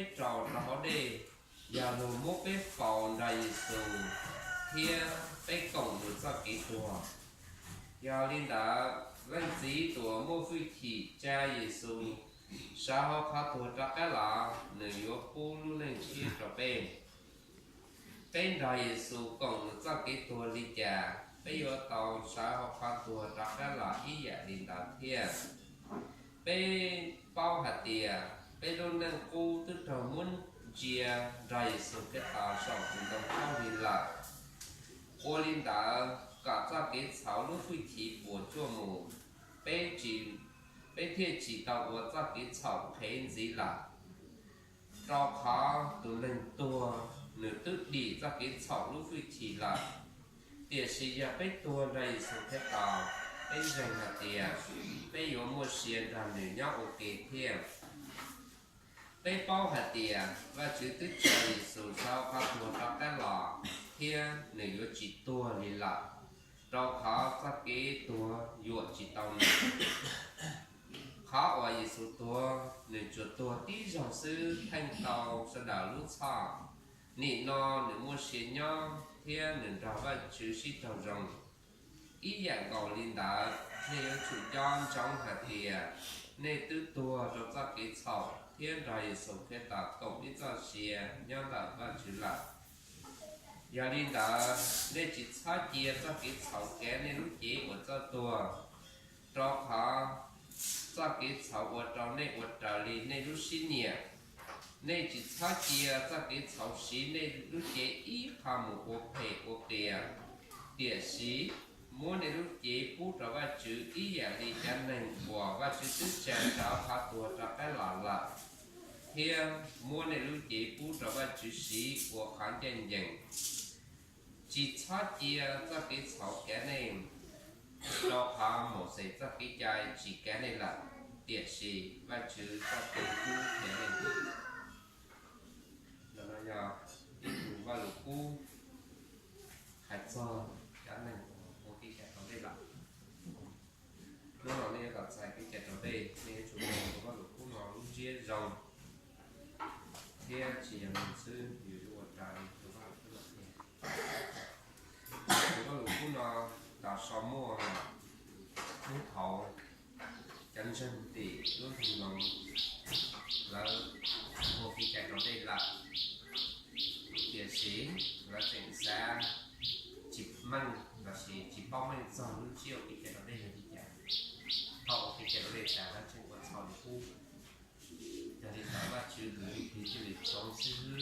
peb raus rau hauv dej, yog luag muab peb faus nrog Yexus thiab peb koom nws txoj kev tuag. Yog li ntawd, Leej Txiv tus uas muaj hwj chim tsa Yexus sawv hauv qhov tuag rov qab los, nws yuav pub lub neej tshiab rau peb. Peb nrog Yexus koom nws txoj kev tuag li cas, peb yuav tau sawv hauv qhov tuag rov qab los ib yam li ntawd thiab. Peb paub hais tias peb lub neej qub twb raug muab ntsia nrog Yexus Khetos saum tus ntoo khaub lig lawm. Ua li ntawd kom txoj kev txhaum lub hwj chim puas tsuaj mus, peb tsis, peb thiaj tsis tau ua txoj kev txhaum qhev ntxiv lawm. Rau qhov tus neeg tuag nws twb dim txoj kev txhaum lub hwj chim lawm. Tiam sis yog peb tuag nrog Yexus Khetos, peb ntseeg hais tias peb yuav muaj sia nrog nws nyob ua ke thiab. Peb paub hais tias Vajtswv twb tsa Yexus sawv hauv qhov tuag rov qab los, thiab nws yuav tsis tuag li lawm, rau qhov txoj kev tuag yuam tsis tau nws. Qhov uas Yexus tuag, nws tsuas tuag tib zaug xwb theej tau sawv daws lub txhoj. Nim no nws muaj sia nyob thiab nws nrog Vajtswv sib raug zoo. Ib yam nkaus li ntawd, nej yuav tsum nco ntsoov hais tias nej twb tuag rau txoj kev txhaum thiab nrog Yexus Khetos koom ib txoj sia nyob ntawm Vajtswv lawm. Yog li ntawd, nej tsis txhob cia txoj kev txhaum kav nej lub cev uas txawj tuag, rau qhov txoj kev txhaum ua rau nej ua raws li nej lub siab nyiam. Nej tsis txhob cia txoj kev txhaum siv nej lub cev ib qho mus ua phem ua qias, tiam sis muab nej lub cev pub rau Vajtswv ib yam li cov neeg uas Vajtswv twb tsa sawv qhov tuag rov qab los lawm, thiab muab nej lub cev pub rau Vajtswv siv ua qhov ncaj ncees. Tsis txhob cia txoj kev txhaum kav nej, rau qhov Mauxes txoj kev cai tsis kav nej lawm, tiam sis Vajtswv txoj kev hlub kav nej. Ntawm no yog ib tug Vaj Lus Kub hais txog cov neeg uas ua kev cai raus dej lawm. Hnub no nej yuav tau txais kev cai raus dej, nej yuav tsum mloog tus Vaj Lus Kub no lub ntsiab zoo, thiab tsis yog mloog xwb, yus yuav ua raws li tus Vaj Lus Kub no qhia. Tus Vaj Lus Kub no tau sau muaj hnub thaud cov ntseeg tim lub nroog Loos lawv ua kev cai raus dej lawm, tiam sis lawv tseem xav tsis meej lossis tsis paub meej txog lub ntsiab ua kev cai raus dej yog li cas. Thaum ua kev cai raus dej tas lawv tseem ua txhaum li qub. Yog li ntawd Vajtswv kwv nws cia li tsoov xib hwb